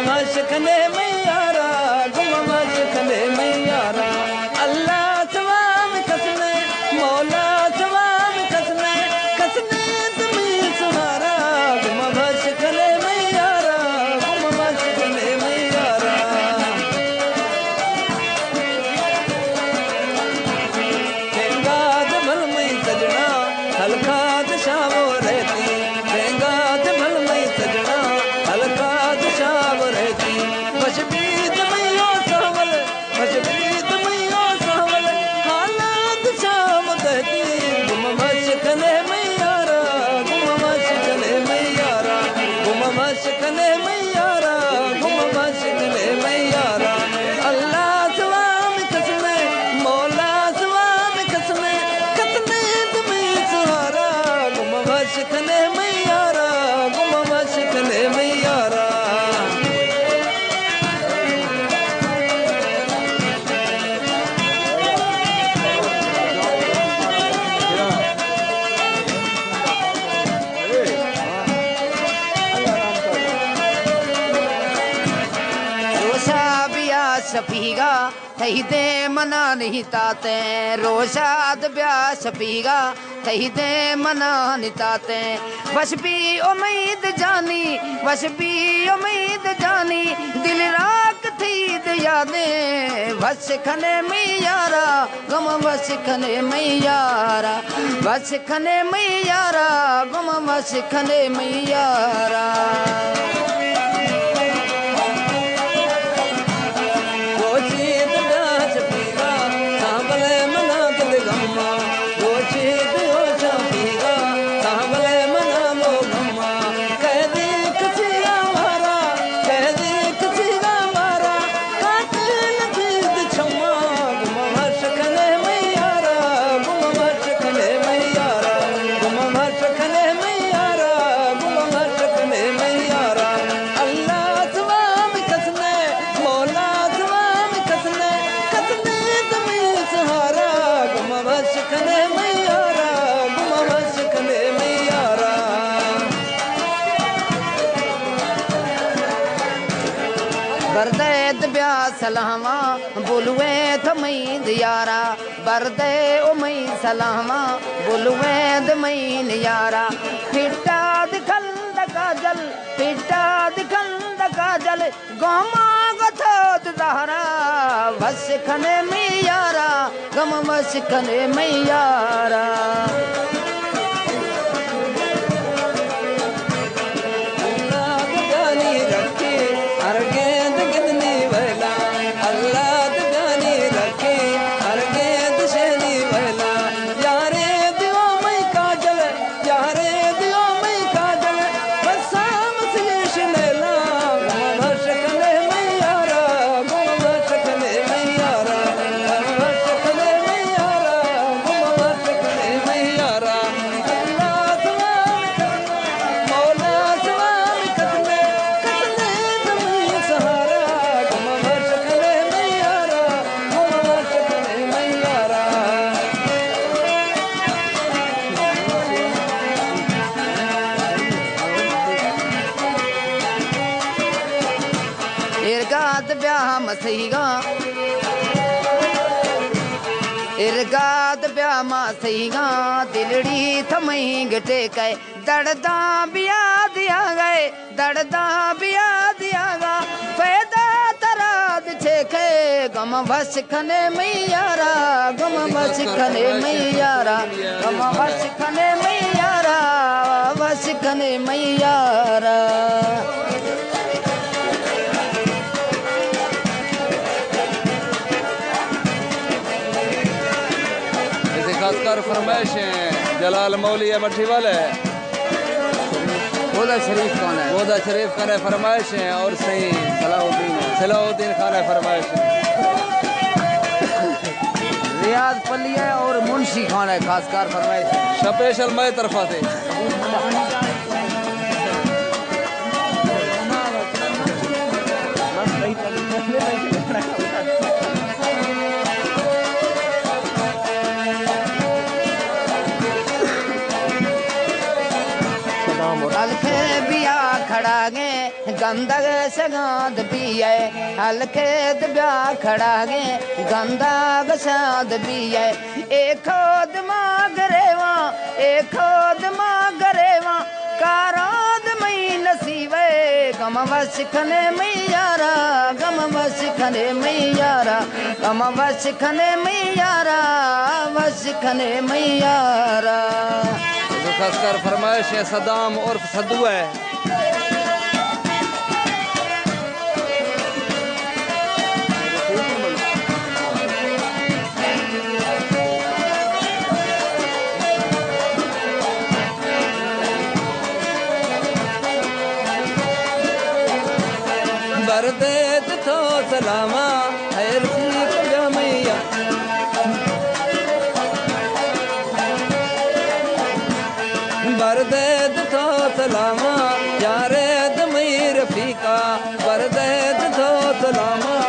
وش کنے مئی یارا، گم وش کنے مئی یارا۔ اللہ سوا مئے کس نئے، مولا سوا مئے کس نئے، کس نئے تئی سہارا، گم وش کنے مئی یارا، گم وش کنے مئی یارا۔ تینگاد بھل مئی سجنا، ہلکاد شاو رہتی۔ تینگاد بھل مئی سجنا، ہلکاد شاو رہتی۔ وش بیت مئی او سانول، وش بیت مئی او سانول، حالات شام دہتی۔ گم وش کنے مئی یارا، گم وش کنے مئی یارا، گم وش کنے مئی یارا، گم وش کنے مئی یارا۔ اللہ سوا مئے کس نئے، مولا سوا مئے کس نئے، کس نئے تئی سہارا، گم وش کنے مئی یارا، گم وش کنے مئی یارا۔ روشا بیا شفیقا، تئی دے منا نہیں تاتے۔ روشاد بیا شفیقا، تئی دے منا نہیں تاتے۔ وش بی امید جانی، وش بی امید جانی، دل راک تئی دے یادیں۔ وش کنے مئی یارا، گم وش کنے مئی یارا، وش کنے مئی یارا، گم وش کنے مئی یارا۔ روچی دنیا چپیرا، سانبلے منا دل گما۔ روچی دنیا چپیرا، سانبلے منا مو گما۔ کہدی کسی آوارا، کہدی کسی آوارا، کاٹے لگی دی چما۔ گم وش کنے مئی یارا، گم وش کنے مئی یارا، گم وش کنے مئی یارا، گم وش کنے مئی یارا۔ اللہ سوا مئے کس نئے، مولا سوا مئے کس نئے، کس نئے تئی سہارا۔ گم وش کنے مئی یارا، گم وش کنے مئی یارا۔ بردے دے بیا سلاما، بولوے تئی مئی یارا۔ بردے او مئی سلاما، بولوے دے مئی یارا۔ پٹا دے کھل دا کاجل، پٹا دے کھل دا کاجل، گوما گتھو دے زہرا۔ وش کنے مئی یارا، گم وش کنے مئی یارا۔ اللہ دگانی رکھے، ہر گند گندنی ویلا۔ اللہ دگانی رکھے، ہر گند شینی ویلا۔ یارے دیو مئی کاجل، یارے دیو مئی کاجل، بسام سیش نیلا۔ گم وش کنے مئی یارا، گم وش کنے مئی یارا، گم وش کنے مئی یارا، گم وش کنے مئی یارا۔ اللہ سوا مئے کس نئے، مولا سوا مئے کس نئے، کس نئے تئی سہارا۔ گم وش کنے مئی یارا، گم وش کنے مئی یارا۔ ارگاد بیا مسیگا، ارگاد بیا مسیگا، دلڑی تئی مئی گٹے کئے، دڑداں بیا دیا گئے۔ دڑداں بیا دیاگا، پیدا ترا دچے کئے۔ گم وش کنے مئی یارا، گم وش کنے مئی یارا، گم وش کنے مئی یارا، وش کنے مئی یارا۔ اسے خاص کر فرمائش ہیں جلال مولوی مٹھی والے۔ گودا شریف خان ہے۔ گودا شریف خان ہے، فرمائش ہیں اور سائیں صلاح الدین ہے۔ صلاح الدین خان ہے، فرمائش ہیں۔ ریاض پلی ہے اور منشی خان ہے، خاص کار فرمائش ہیں۔ سپیشل مئے طرفا سے۔ الکھے بیا کھڑا گے۔ گندگ شگاند بیئے، ہلکیت بیا کھڑاگیں، گندگ شاند بیئے۔ اے کھود ما گریواں، اے کھود ما گریواں، کاراد مئی نصیبے۔ غم وش کنے مئی یارا، غم وش کنے مئی یارا، غم وش کنے مئی یارا، وش کنے مئی یارا۔ خاص کر فرمائش ہے صدام عرف سدو ہے۔ بردیت تو سلاما، اے رفیق بیا میا۔ بردیت تو سلاما، یارے دمئی رفیقا، بردیت تو سلاما۔